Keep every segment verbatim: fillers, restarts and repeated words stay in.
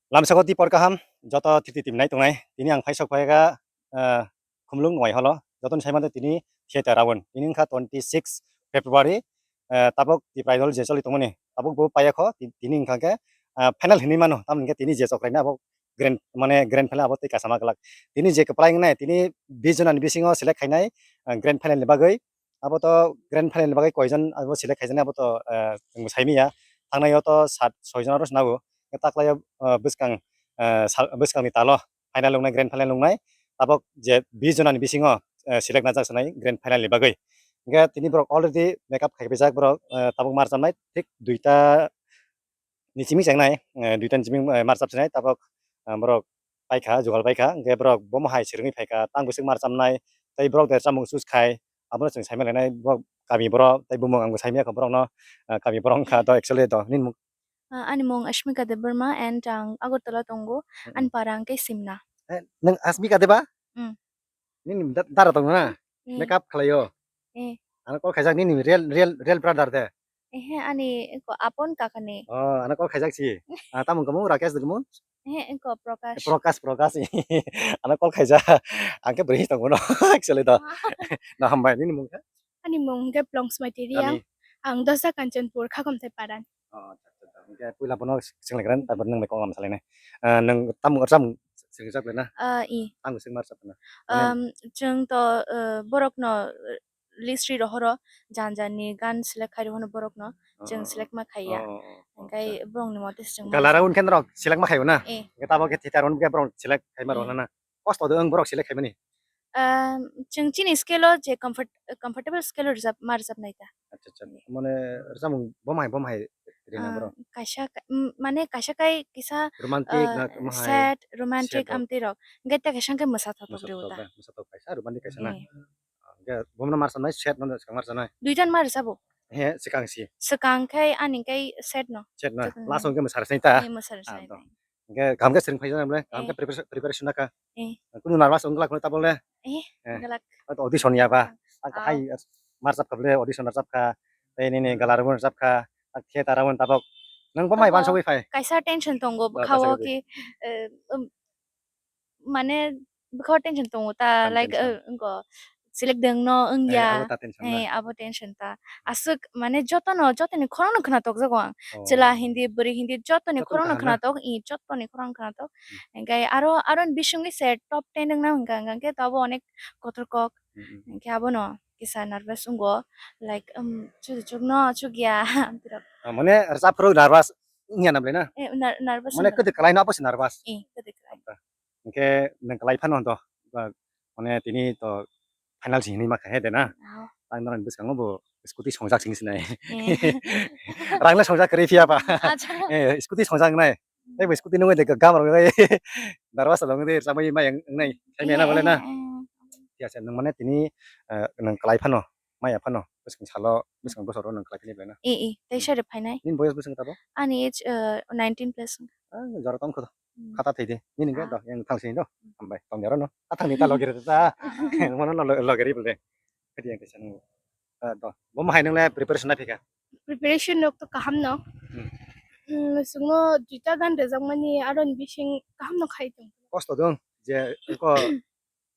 Lamsako dipor kaham, joto titi tim nai tongnai. Tini ang phaisok phaikha, ah, Khumlung Nwai Holo. Jotoni saimante tini theater round. Tini wngkha twenty six February, ah, tabok Tipra Idol je choli tongmani. Tabok bo payakho, ti-, tini wngkha khe, ah, final hinwi mano. Tamoni khe tini je chokraina abo grand, mane grand final abo tei kasama glak. Tini je kwplai wngnai, tini bis jonani bisingo select khainai, ah, grand final ni bagwi. Abo to grand final ni bagwi koijon abo select khaijani abo to, eh, chwngbo saimanya. Thangnaio to sat soi jon aro swnabo. Taklaio, eh, bwskang, eh, sal-, bwskangni talo final wngnai, grand final wngnai. Tabok je bis jonani bisingo, eh, select najak swnai grand final ni bagwi. Hingkhe tini borok already makeup khaipijak borok, eh, tabok marchamnai thik duita ni simi chengnai, eh, duita ni simi, eh, marchap sinai, tabok, eh, borok paikha, jugal paikha, hingke borok bomo hai swrwngwi phaikha, tang bwswk marchamnai, tei borok de chamung choose khai, abono chwng saimalainai, borok kami borok, tei bumung ang bo saimanya kha borokno, eh, kami borok wngkha do actually do, nini mung? Ah, ani mung Ashmika Debbarma and ang Agartala tongo, ani para hingke Simna. Eh, nwng Ashmika Deba? Mm. Nini da-, dara tongo na? Eh. Makeup khlaio? Eh. Ano call khaijak nini real, real, real brother de? Ehe, ani eko apon kakani. Oh, ano call khaijak si. Ah, tamung kamung Rakesh de kamung? Ehe, eko Prakash. Prakash, Prakash. Ano call khaijak. Angke beri tongo no. Actually to. Ah. Na hambai nini mung kha? Ani mung hingke Plongsmai Tiriang. Kami? Ang Dosa Kanchanpur, Khakomthai Paran. Oh, acha, acha, acha. Hingke puila bono senglegren, tabor nang bai kok lam salainai. Ah, nang tamung, tamung sengjaklena? Ah, i. Tamung sengmar sapna? Um, chwng to, eh, borokno, eh, list ri rohoro, jan jan ni gan select khai rohono borokno, chwng select ma khaiya. Oh, oh, oh, hingke acha. Borokni mote se chwng galara ma wngkhe norok select ma khaio na? Eh. Hingke tabok khe theater wngkhe borok select khaima rohorna na? Kosto de wng borok select khaimani? Ah, chwng chini scale o je comfort-, comfortable scale o rwjap, ma rwjapnai ta. Acha, acha. Mane rwchapmung bom hai, bom hai rina borok? Ah, kaisa ka-, m-, mane kaisa kai kisa, romantic ah, na ma hai? Sad, romantic, sad rok. Amtwi rok. Hingke ta kaisa hingke mwsa thothok rw ta. Mwsa thothok, mwsa thothok kaisa, romantic kaisa na? Eh. Ah, hingke bomno ma rwchapnai, sad no swkang ma rwchapnai? Duitan ma rwchabo. He, swkang si. Swkang khai ani kai sad no. Sad na? Last o hingke mwsa rwchapnai ta? Eh, mwsa rwchapnai. Ah, to. Hingke kaham khe swrwng phaijak nai bole, kaham khe preparation, preparation nakha. Eh. Kunu nervous wngla khwlai ta bole. Eh, eh, galak. Audition ya ba. Ah. Ang hai marchap kha bole, audition marchap kha. Tei nini gala rwmani rwchap kha. Ang theater rwmani tabok. Nang bo mai bansogwi phai. Kaisa tension tongo bwkhao ki, eh, um, mane bwkhao tension tongo ta, like, eh, wngko select dengno wngya. Eh, abo ta tension na. Eh, abo tension ta. Aswk mane jotono, jotoni khorokno khwnatok jago ang. Oh. Chwla hindi, bwrwi hindi, jotoni khorokno khwnatok, i, jotoni khorokno khwnatok. Hmm. Hingke aro, aro bisingwi se top ten wngna hwnka, hwnka khe to abo onek kotor kok. Hmm, hmm. Hingke abono kisa nervous wngo, like, um, chuchukno chukya, birok. Ah, mane rwchap phuru nervous wngya na belai na? Eh, ner-, nervous wngya. Mane kwdwi kwlaino abo se nervous? Eh, kwdwi kwlai. Hingke nwng kwlai phano do, ba, mane tini to final se hinwi ma kha he de na? Oh. Ang norokni bwskango bo scooty songjak sini sinai. Eh. Rang le songjak kwrwi phiya ba. Acha. Eh, scooty songjak nai. Hmm. Tei bo scooty nungwi de gam rok nai. Darwa sa dong de chamai ma yang nai. Khai mena bole na. Eh, eh, eh. Phiya se nwng mane tini, eh, nwng kwlai phano, maya phano, bwskang salo, bwskang bosoro nwng kwlai phini belai na. Eh, eh, tei sari phainai. Nini boyos bwswng tabo? Ani age, eh, nineteen plus. Ah, jora tong kho. Hmm. Khata thwi di. Nini hwnkhe do, yang thang sini do. Hambai, tong jaro no. A thang ni ta logi rwdi ta. Mono no lo-, logi rwdi. Khati yang kisa nung. Ah, do. Bo mahai nung le preparation na phika? Preparation rok to kaham no. Hmm. Hmm, sungo duita gan rwjakmani aro ni bising kaham no khai tong. Kosto dong je ko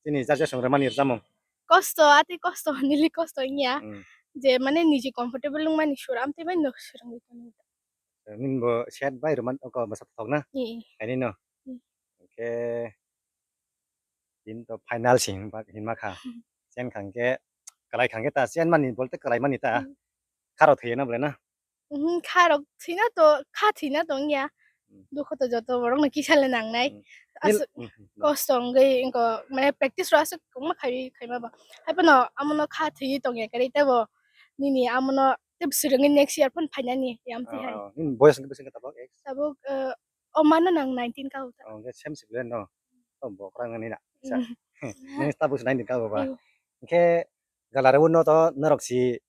chini jaja song rwmani rwjamung. Kosto, ati kosto, nili kosto wngya. Hmm. Je mane niji comfortable wngmani sura amtwi bai no swrwngwi tongwi. Nini bo set bai rwman, oko bwsa thok na? Ee. Kainwi no? Hmm. Hwnkhe, tini to final se hinma, hinma kha. Chen kha hwnkhe, kwlai kha hwnkhe ta, chen mani bolte kwlai mani ta. Hmm. Kharo thwiya na bole na? Mhm, kha rok thwina to, kha thwina to wngya. Hmm. Dukho to joto borok no kisa le nangnai. Hmm. Aswk, hmm, hmm, hmm, kosto wngwi wngkha, mane practice rok aswk kwbangma khaiwi khaima ba. Haiphano amono kha thwiwi tongya kwrwi teibo nini amono tei swrwngwi next year phano phainani yamtwi hai. Oh, oh. Nini boyos wngkha bwswk tabuk? Tabuk, eh, o mano nang nineteen ka uta. Oh, hwnkhe same se no. Oh, bo kwrang nani na. Sa. Hmm. Nini tabuk se nineteen ka ba. Hmm. Hwnkhe gala rw no to norok si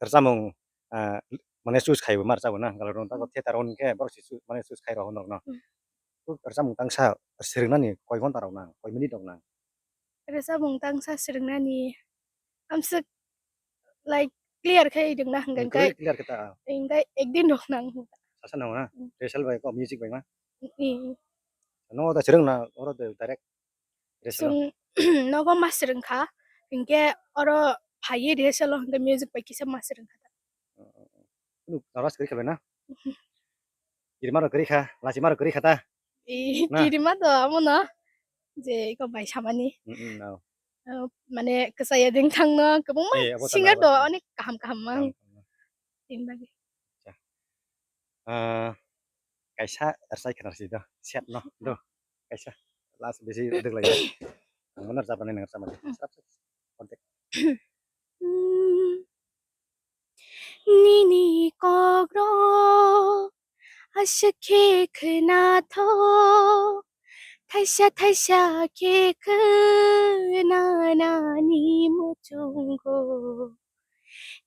rwchapmung, ah, mane choose khaibo ma rwchapmung na, galak rok tamo theater o hwnkhe borok se choo-, mane choose khai rw norok no. Hmm. Rwchapmung tangsa swrwngna ni koi ghonta rok nang, koi minute rok nang? Rwchapmung tangsa swrwngna ni amswk, like, clear khe rwngna hwnkhe. Hmm, clear khe ta. Hwnkhe ek din rok nang. Sasa nang na? Hmm. Rehearsal bai ko music bai ma? Nogo da swrwng na oro de direct rehearsal o? Chwng nogo ma swrwng kha, hinkhe oro phaiwi rehearsal o hinkhe music bai kisa ma swrwng kha. Nung nervous kwrwi kha bai na? Kirima rok kwrwi kha, lachima rok kwrwi kha ta? Na? Kirima to amo no, je iko bai samani. Mane kwchaya ding thangno kwbangma singer to onek kaham kaham mang. Tini bagwi. Ah, kaisa rwchai khna rwsi do, set no do, kaisa last bisi dwglai. Ang mano rwchapnai nang rwchapmani. Nini kokrok aswk khe khwnathok, thaisa thaisa khe khwnanani muchungo.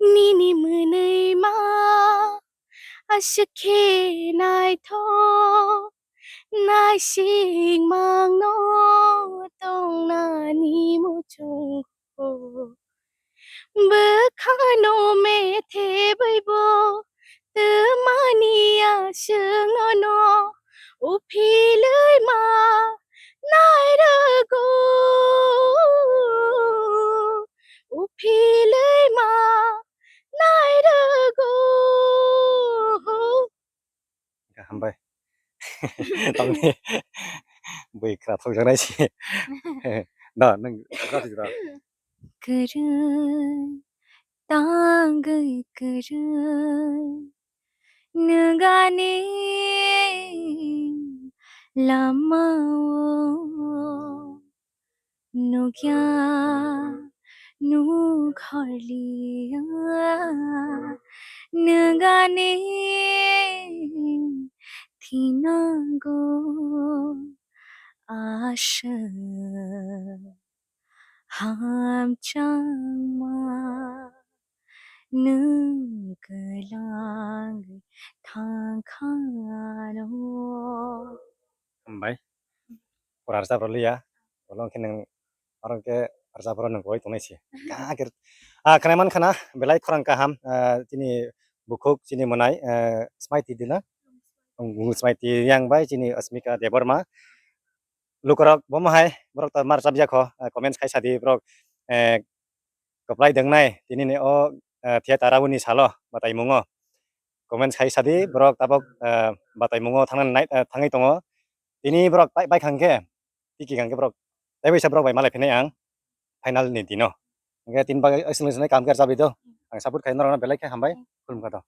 Nini mwnwima aswk khe naithok, naisingmangno tongnani muchungo. Bwkhano methebwibo twmani aswkno uphilwi ma nairwgo, uphilwi ma nairwgo. Hambai. Tongni bui khra thokjaknai si. Da, nang jati jora. Kwrwi, tangwi kwrwi, nungani lama o. Nukya, nukharliya, nungani thinango aswk hamchangma, nung kwlangwi thangkhano. Hambai. Pura rwchap rwliya. Bolong khe nung, oro khe rwchap rw nung koi tongnai se. Kha khe, ah, khwnai man khana, belai khorang kaham, ah, chini bukhuk, chini mwnai, ah, Smaiti dina. Ang bukhuk Smaiti yang bai chini Asmika Debbarma. Lukurok bomo hai, borok to ma rwchap ya kho, ah, comments khai sadi borok, eh, kwplai dwngnai, tini ni o, eh, theater aboni salo, bataimungo. Comments khai sadi, borok tabok, eh, bataimungo thangnani nai-, eh, thangwi tongo. Tini borok pai, pai khang khe, tiki khang khe borok, tei bai sa borok bai malai phinai ang, final ni dino. Hingkhe tini bagwi aswk nai kam khe rwchapri do. Ang support khai norokno belai khe hambai, khulumkha do.